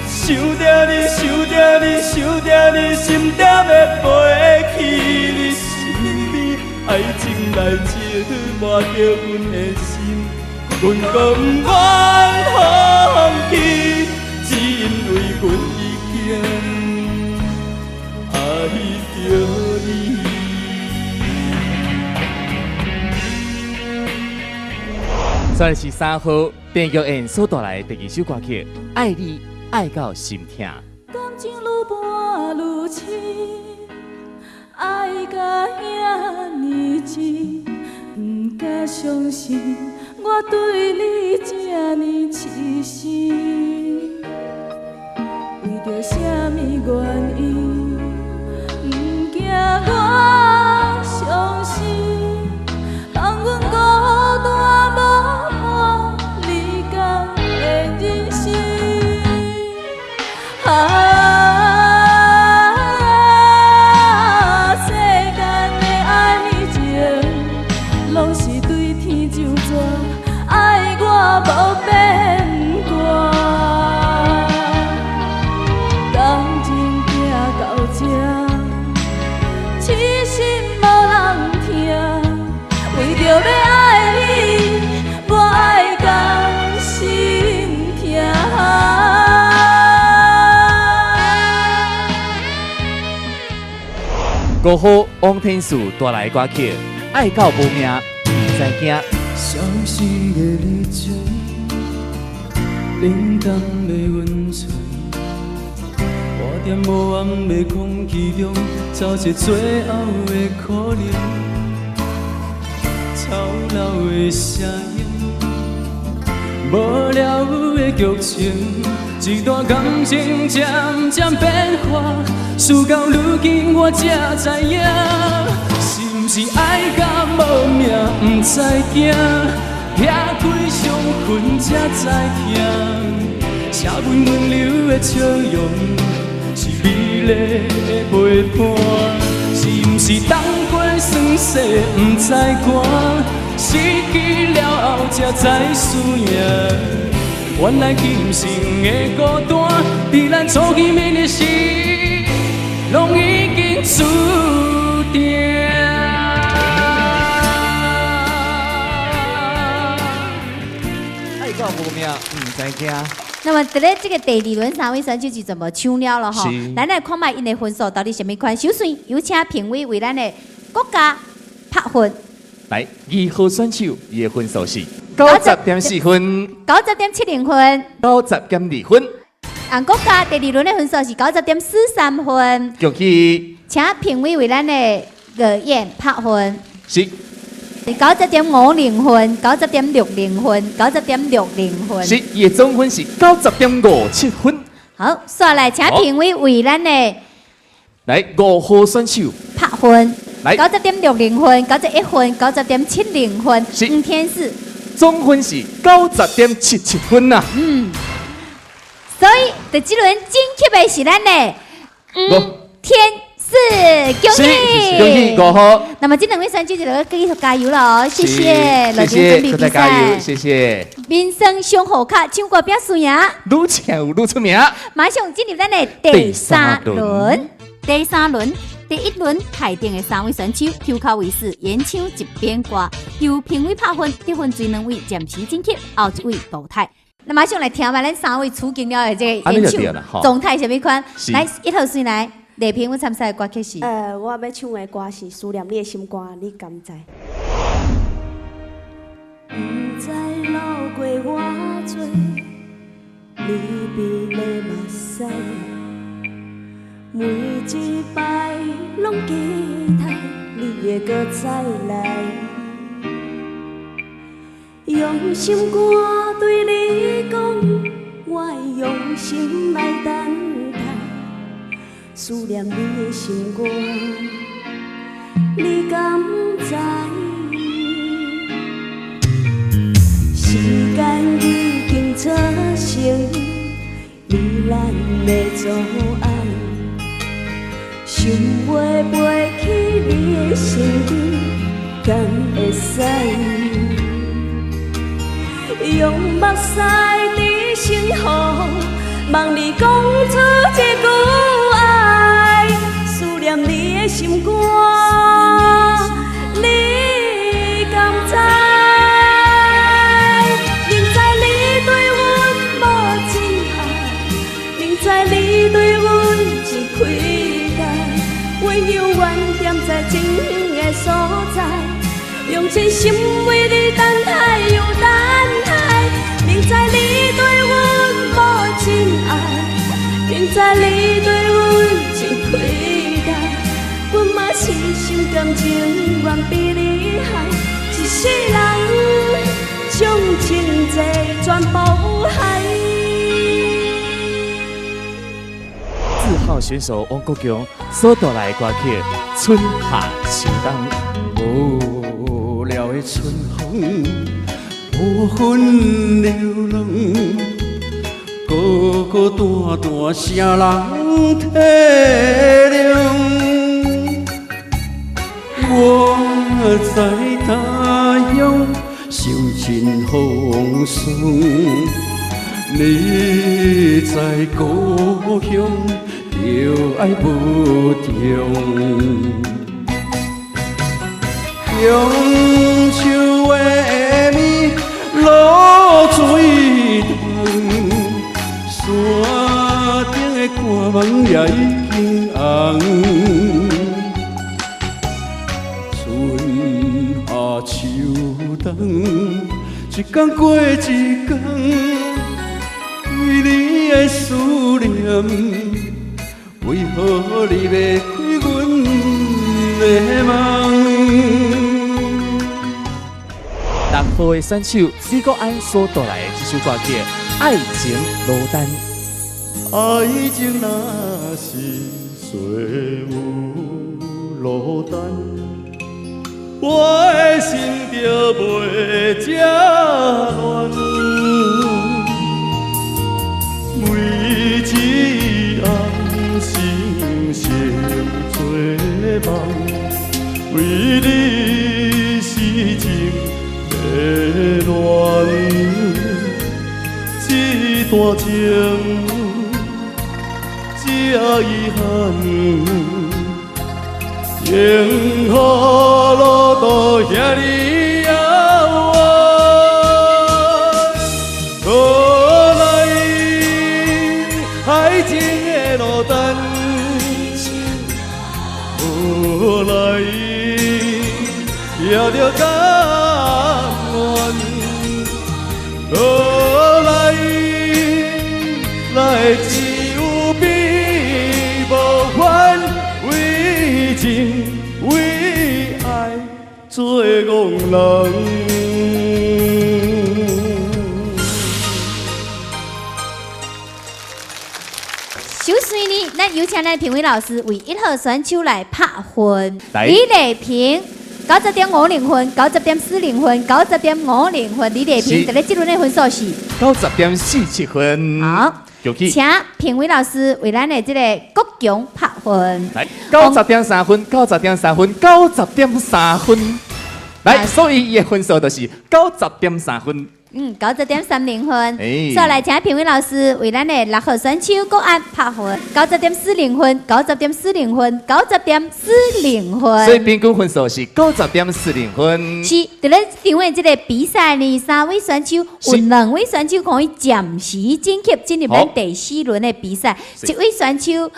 [SPEAKER 14] 想著你，想著你，想著你，心才欲飞去你身边。爱情来折磨著阮的心，阮阁不愿放弃，只因为阮已经爱著你。
[SPEAKER 4] 算是3号郑玉燕所带来的第二首歌曲《爱你爱到心痛》。
[SPEAKER 12] 感情愈伴愈深，爱到遐呢真，不敢相信我对你这呢痴心。为著啥物原因，不惊我伤心，放阮孤单无伴，你敢会忍心？啊，世间的爱情，拢是对天上纸，爱我无变卦。感情行到这，痴心无人听，为著欲爱你，我爱到心痛。
[SPEAKER 4] 5号王天赐带来歌曲《爱到无命毋知惊》。
[SPEAKER 14] 消失的日子，冷淡的温存，我踮无暗的空气中，找一最后的可能。吵闹的声音，无聊的剧情，一段感情渐渐变化，事到如今我才知影，是毋是爱到无命毋知惊，撇开伤痕才知痛，写阮温柔的笑容是美丽的陪伴，是毋是当过酸涩毋知甘，失去了后才知输赢。原來今生的孤單，佇咱初見面的時，攏已經注定。
[SPEAKER 4] 愛到無命，毋知驚。
[SPEAKER 2] 那麼佇咧這个第二輪三位選手就全部搶了囉吼，咱來看覓𪜶的分數到底啥物款。首先有請評委為咱的國家拍分。
[SPEAKER 4] 來，二號選手伊的分數是90.4分，90.70
[SPEAKER 2] 分，90.2
[SPEAKER 4] 分。
[SPEAKER 2] 洪國嘉第二輪的分數是90.43分。
[SPEAKER 4] 恭喜！
[SPEAKER 2] 請評委為咱的月燕拍分。
[SPEAKER 4] 是。
[SPEAKER 2] 90.50分，90.60分，90.60分。
[SPEAKER 4] 是，伊的總分是90.57分。
[SPEAKER 2] 好，煞來請評委為咱的
[SPEAKER 4] 來五號選手
[SPEAKER 2] 拍分。
[SPEAKER 4] 來
[SPEAKER 2] 90.60分，91分，90.70分。
[SPEAKER 4] 是。
[SPEAKER 2] 吳天賜。
[SPEAKER 4] 總分是90.77分啊。
[SPEAKER 2] 所以，佇這輪晉級的是咱的吳天賜，恭喜！
[SPEAKER 4] 恭喜五號。
[SPEAKER 2] 那麼這兩位選手就來繼續加油了，謝謝，
[SPEAKER 4] 謝謝，再加油，謝謝。
[SPEAKER 2] 民生上好卡，唱歌拼輸贏，
[SPEAKER 4] 愈唱愈出名。
[SPEAKER 2] 馬上進入咱的第三輪，
[SPEAKER 3] 第三輪，第一輪台頂的三位選手，抽卡位是演唱一邊歌，由評委拍分，得分最兩位暫時晉級，後一位淘汰。
[SPEAKER 2] 那馬上來聽完咱三位出鏡了的這個演唱狀態啥物款？來，一號先來，麗萍，阮參賽的歌曲是？
[SPEAKER 5] 我欲唱的歌是《思念你的心肝》，你敢知？
[SPEAKER 12] 毋知流過偌濟離別的目屎，每一擺攏期待你會閣再來。用心肝對你講，我會用心來等待，思念你的心肝，你敢知？時間已經造成你咱的阻礙，想袂飞去你的身邊，敢會使？用目屎伫心予，望你講出一句愛，思念你的心肝，你敢知？明知你對阮無真愛，明知你對阮是虧待，阮猶原踮在真的所在，用真心為你等待又等待。明知你對阮無真愛，明知你對阮真虧待，阮嘛是心甘情願被你害，一世人將情債全部還。
[SPEAKER 4] 四號選手王國強所帶來的歌曲《春夏秋冬》。
[SPEAKER 14] 無聊的春風，無分流浪，孤孤單單，誰人體諒？我在他鄉受盡風霜，你在故鄉著愛無重。中秋的暝，露水重，山頂的寒梦也已經紅。春夏秋冬，一天過一天，對你的思念，為何離袂開阮的夢？
[SPEAKER 4] 六號的選手李國安所帶來的這首歌曲《愛情落單》。
[SPEAKER 15] 愛情若是细雨落單，我的心就袂這亂。每一暗星星做夢，為你死情迷戀，一段情这遗憾，幸福路途遐尔遥远，无奈爱情的路单，无奈也著甘愿，无奈来只有悲无怨，为情为爱做戆人。
[SPEAKER 2] 首先呢，咱有请咱评委老师为一号选手来拍分。李丽萍90.50分，90.40分，90.50分。李丽萍，伫咧这轮的分数是
[SPEAKER 4] 90.47分。
[SPEAKER 2] 好，请评委老师为咱的这个国强拍分。
[SPEAKER 4] 来，90.3分，90.3分，90.3分。来，所以伊的分数就是90.3分。
[SPEAKER 2] 90.30分。再来，请评委老师为咱的六号选手国安拍分，90.40分，90.40分，90.40分。
[SPEAKER 4] 所以平均分数是90.40分。
[SPEAKER 2] 是，伫咧场的这个比赛呢，三位选手有两位选手可以暂时晋级进入咱第四轮的比赛，一位选手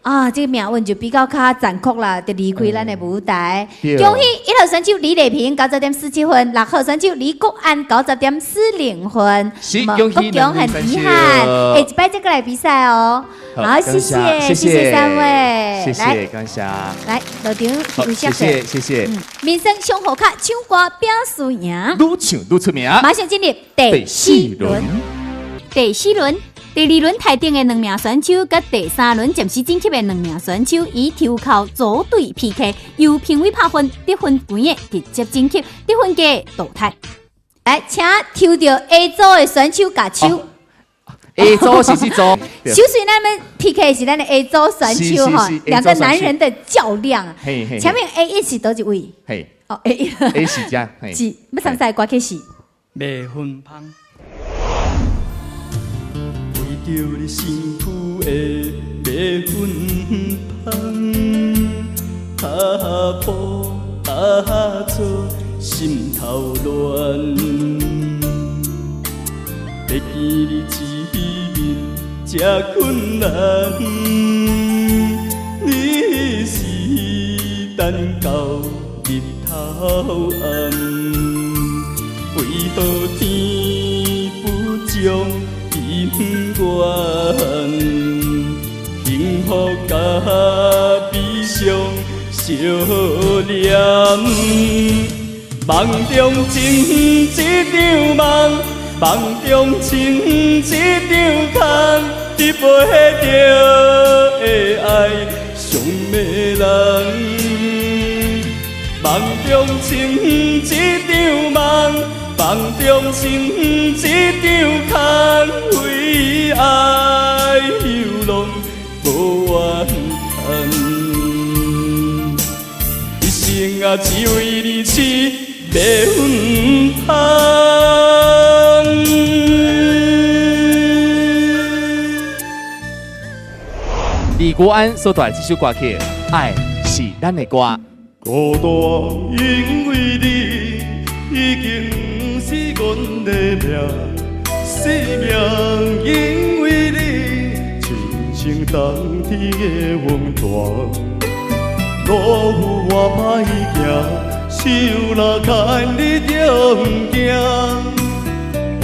[SPEAKER 2] 啊，这个命运就比较较残酷啦，就离开咱的舞台。恭喜一号选手李丽萍90.47分，六号选手李国安90.40分，
[SPEAKER 4] 国
[SPEAKER 2] 强很遗憾，下一摆再过来比赛哦。好，谢谢，谢谢三位，
[SPEAKER 4] 谢谢，感谢。
[SPEAKER 2] 来，落场
[SPEAKER 4] 好，谢谢，谢谢。
[SPEAKER 2] 民生上好卡，唱歌拼输赢，
[SPEAKER 4] 愈唱愈出名。
[SPEAKER 2] 马上进入第四轮，
[SPEAKER 3] 第四轮。第二轮台顶的两名选手，佮第三轮暂时晋级的两名选手，以抽鬮组队 PK，由评委拍分，得分悬的直接晋级，得分低淘汰。
[SPEAKER 2] 来，请抽到 A 组的选手举手。
[SPEAKER 4] A 组是这组。
[SPEAKER 2] 首先，咱们 PK 是咱的 A 组选手哈，两个男人的较量。前面 A 一是佗一位？
[SPEAKER 4] 嘿。
[SPEAKER 2] 哦，A 一。
[SPEAKER 4] A 是这。
[SPEAKER 2] 是，欲参赛歌曲是。
[SPEAKER 13] 麦芬芳。
[SPEAKER 14] 为着你身躯的麦芬芳，脚步踏做心头乱，欲见你一面这困难，你是等到日头暗，为何天不将姻缘，幸福佮悲伤相连。梦中情一场梦，梦中情一场空，得袂著的爱伤迷人。梦中情一场梦，梦中情一场空，为爱流浪无怨叹。一生啊，只为你痴麦芬芳。
[SPEAKER 4] 李国安所带来这首歌曲《爱是咱的歌》。
[SPEAKER 15] 孤单，因为你已经是阮的命，生命因为你亲像冬天的温泉。路有偌歹行，手若牵你就毋惊。不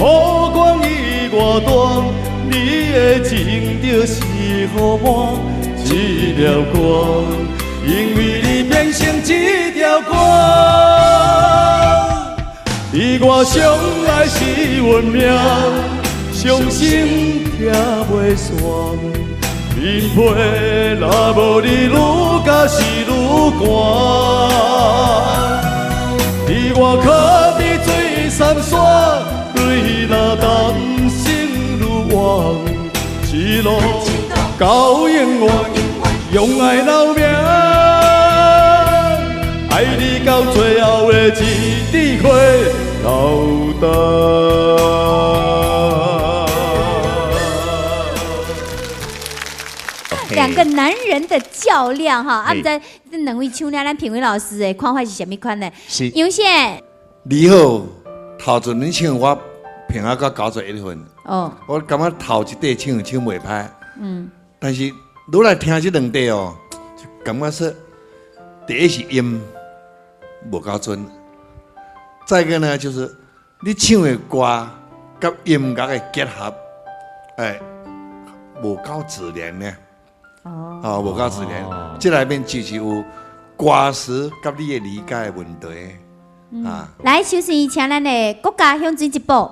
[SPEAKER 15] 管雨偌大，你的情就是予我这条歌，因为你变成这条歌。你我相爱是运命，伤心疼袂散。棉被若无你，愈加是愈寒。你我可比水三线，泪若担心愈远，一路到永远，用爱留名。爱你到最后的一滴血流干。
[SPEAKER 2] 個男人的較量哈。啊，毋知這兩位唱了，咱評委老師的看法是啥物款呢？
[SPEAKER 4] 是。
[SPEAKER 2] 楊憲。
[SPEAKER 16] 你好，頭一輪唱我評啊到91分。我感覺頭一塊唱唱袂歹。但是愈來聽這兩塊哦，就感覺說，第一是音無夠準，再一個呢，就是你唱的歌佮音樂的結合，欸，無夠自然呢。哦，無夠自然，這內面就是有歌詞佮你的理解的問題。啊，
[SPEAKER 2] 來，首先請咱的國家向前一步，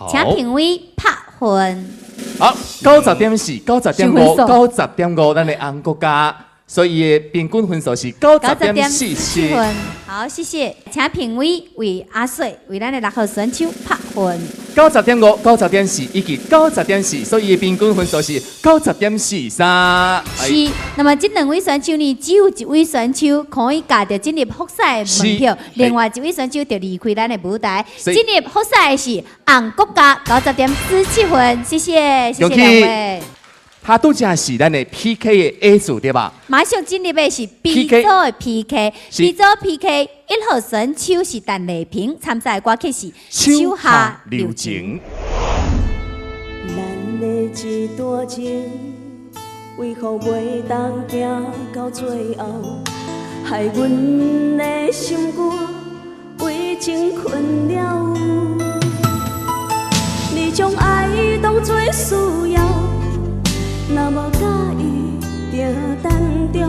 [SPEAKER 2] 請評委拍分。
[SPEAKER 4] 好，90.4，90.5，90.5，咱的紅國家，所以的平均分數是90.47
[SPEAKER 2] 分。好，謝謝，請評委為阿水為咱的六號選手拍分。
[SPEAKER 4] 90.5、90.4以及90.4，所以平均分數是90.43。
[SPEAKER 2] 是，那麼這兩位選手呢，只有一位選手可以共著進入複賽的門票，另外一位選手就離開咱的舞台。進入複賽的是紅國家90.47分，謝謝，謝謝兩位。
[SPEAKER 4] 他拄才是咱的 PK 的 A 組對吧？
[SPEAKER 2] 馬上進入的是 B 組的 PK，B 組 PK 1號選手是陳麗萍，參賽的歌曲是《手下留情》。
[SPEAKER 12] 咱的這段情，為何袂當行到最後？害阮的心肝為情困了。你將愛當作需要。若無佮意，就單調。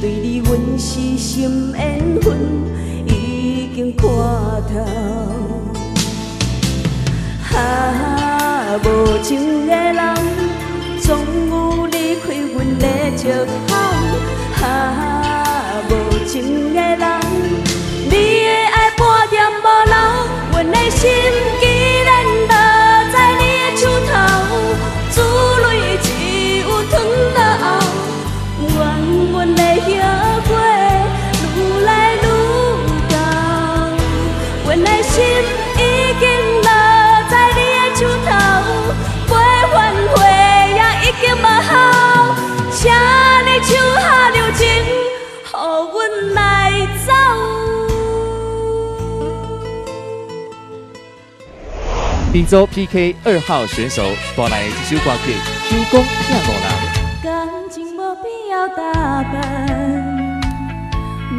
[SPEAKER 12] 對你，阮是心緣分已經看透。啊，無情的人，總有離開阮的藉口。啊，無情的人，你的愛半點無留，阮的心既然落在你的手頭，珠淚只有吞落喉，不願阮的後悔愈來愈厚，阮的心已經落在你的手頭，袂反悔也已經無效，請你手下留情，予阮來走。
[SPEAKER 4] B 組 PK 2號選手帶來這首歌曲《手工疼五人》。
[SPEAKER 12] 感情無必要打扮，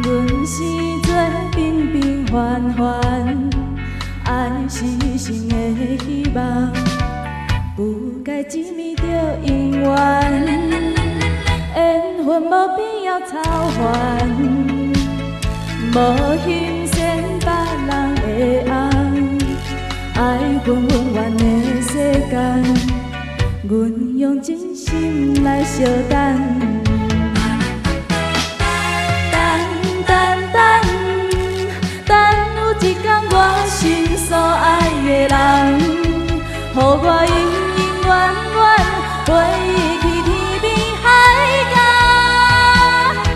[SPEAKER 12] 阮生做平平凡凡，愛是生的希望，不該一暝就永遠。緣分無必要操煩，無欣賞別人的紅。愛分溫怨的世間，阮用真心來相等。等等等，等有一天我心所愛的人，予我永永遠遠陪伊去天邊海角，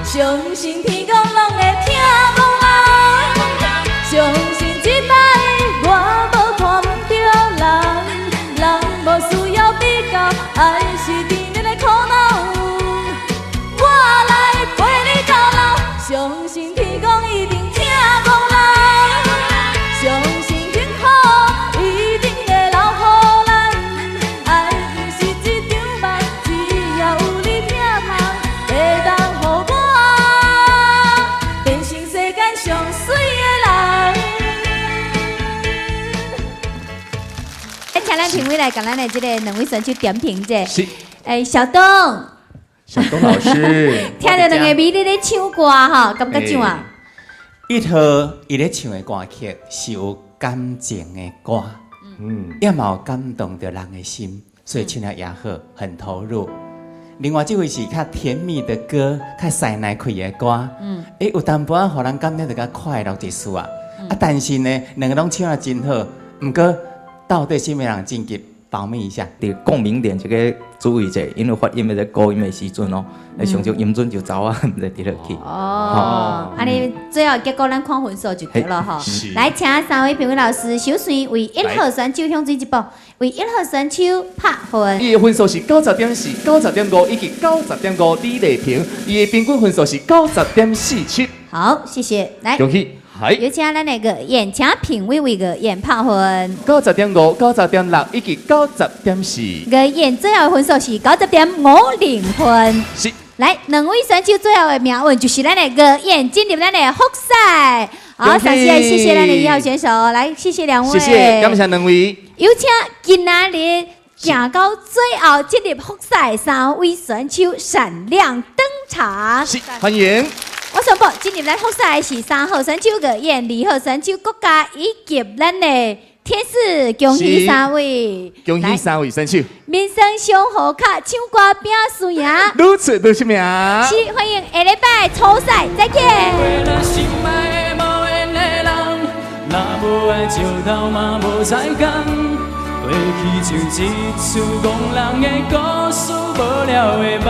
[SPEAKER 12] 相信天公攏會疼憨人，相信這擺我無看毋著人，人無需要比較，愛是甜蜜的苦惱，我來陪你到老，相信天公一定疼憨人，相信幸福一定會留予咱，愛毋是一場夢，只要有你疼痛，會當予我變成世間上媠的人。
[SPEAKER 2] 請咱評委來共咱的這個兩位選手點評者。
[SPEAKER 4] 是。
[SPEAKER 2] 欸，小東。
[SPEAKER 4] 小東老師。
[SPEAKER 2] 聽著兩個美麗咧唱歌吼，感覺怎啊？
[SPEAKER 10] 1號伊咧唱的歌曲是有感情的歌，也嘛有感動著人的心，所以唱得也好，很投入。另外這位是較甜蜜的歌，較師奶氣的歌，欸，有淡薄仔予人感覺著較快樂一絲啊。啊，但是呢，兩個攏唱得真好，毋過到底啥物人晉級，保密一下。
[SPEAKER 11] 伫共鸣点這个注意者，因為發音的這高音的時陣哦，常常音準就走啊，毋知佇佗去。
[SPEAKER 2] 哦，按呢最後結果咱看分數就對了吼。來，請三位評委老師，首先為一號選手向前一步，為一號選手拍分。
[SPEAKER 4] 伊的分數是90.4、90.5以及90.5，李麗萍，伊的平均分數是90.47。
[SPEAKER 2] 好，謝謝。來，
[SPEAKER 4] 恭喜，係。
[SPEAKER 2] 有請咱那個演，請評委為個演拍分。
[SPEAKER 4] 90.5、90.6以及90.4。
[SPEAKER 2] 個演最後分數是90.50分。
[SPEAKER 4] 是。
[SPEAKER 2] 來，兩位選手最後的命運就是咱的個演進入咱的複賽。好，謝謝謝謝咱的一號選手，來，謝謝兩位。
[SPEAKER 4] 謝謝，感謝兩位。
[SPEAKER 2] 有請今仔日行到最後進入複賽三位選手閃亮登場。
[SPEAKER 4] 是，歡迎。
[SPEAKER 2] 我宣布進入咱複賽的是三號選手個演，二號選手國家以及咱的天使，恭喜三位！
[SPEAKER 4] 恭喜三位選手！
[SPEAKER 2] 民生上好卡唱歌拼輸贏，
[SPEAKER 4] 愈出愈出名。
[SPEAKER 2] 是，歡迎下禮拜初賽再見。
[SPEAKER 14] 過去像一出戇人的故事，無了的夢。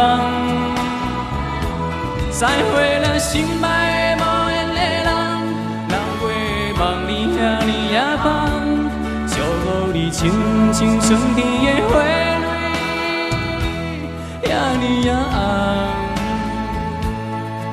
[SPEAKER 14] 再會了，心愛的無緣的人，人過夢裡遐爾仔芳，祝福你親像春天的花蕊，遐爾仔紅。